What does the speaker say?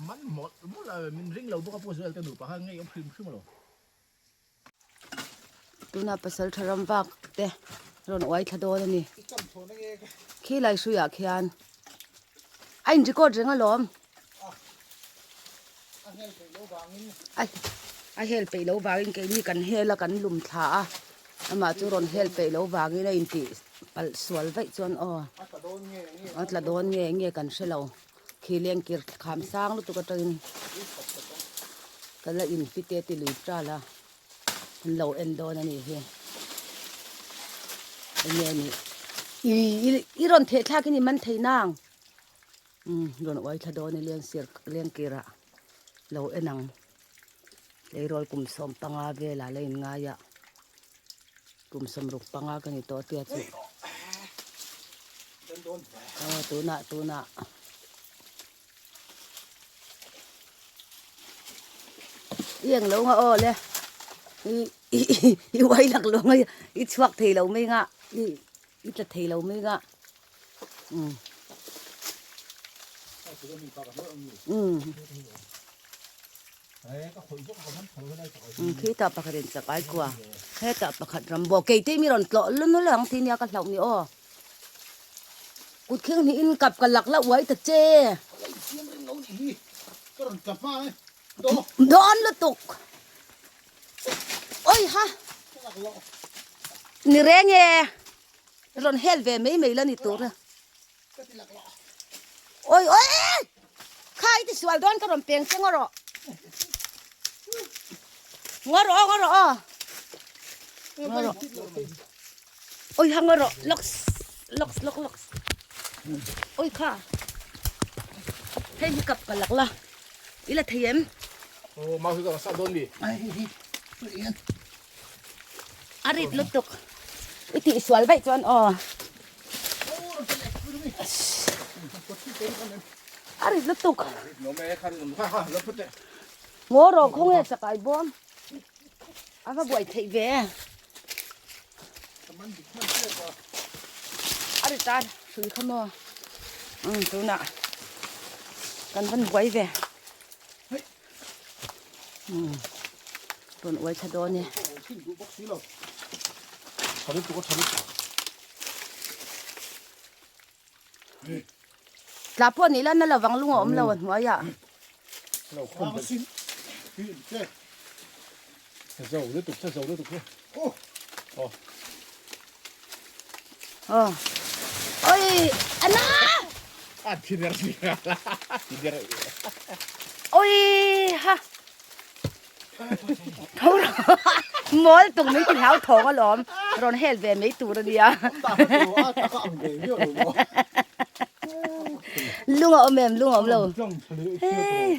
Man mawlh mawlh a, min ring lo bawk a Pu Joel te nupa khan ngei awm hrim hrim alawm. Tuna pasal tha ram vak te rawn uai thla dawn a ni. Khi lai hruiah khian a in record reng alawm. A hel peih lo vangin keini kan hel a kan lum thla a, amah chu rawn hel peih lo vangin a intih palh sual vaih chuan aw a tla dawn nge nge kan hre lo. Khi lengkir kham sang lutuk atangin ka la in pite ti lui tal a, an lo en dawn a nih hi. Enge a nih? I i rawn theh thlak in i man thei nang. Umm rawn uai thla dawn i leng sir lengkir ah lo en ang. Tleirawl kum 15 velah la in ngai a, kum 65 ka ni tawh tia chu. Aw tunah tunah i eng lo nga aw le i i uai lak lo nga i chhuak thei lo mai nga i i tla thei lo mai nga um um Khitah pakhat in chakai kua hetah pakhat ram bawk keite mi rawn tlawh lun lun ang ti nia ka hlauh ni aw kut khing hnih in kap ka lak la uai ta che dawn lutuk oi ha ni reng e rawn hel ve mai mai la ni tur a Oi oi kha i ti sual dawn ka rawn peng che ngaw rawh ngaw rawh aw ngaw rawh aw ngaw rawh oi ha ngaw rawh locks locks lock locks oi kha hei hi kap ka lak la i la thei em oh mau hi ka sa dawn mi a rit lutuk i tih sual vaih chuan aw A rit lutuk. Ngaw rawh khaw nge chakai bawm. A va buai theih ve. A rit a hrui kha maw. Um tunah kan van buai ve. Um rawn uai thla dawn e. Tla pawh nih la na lovang lung a awm lo a hnuaiah. Aw oi ana oi ha tho mawl tung mai ti hlau thawng alawm rawn hel ve mai tur ania lung a awm em lung a awm lo hei.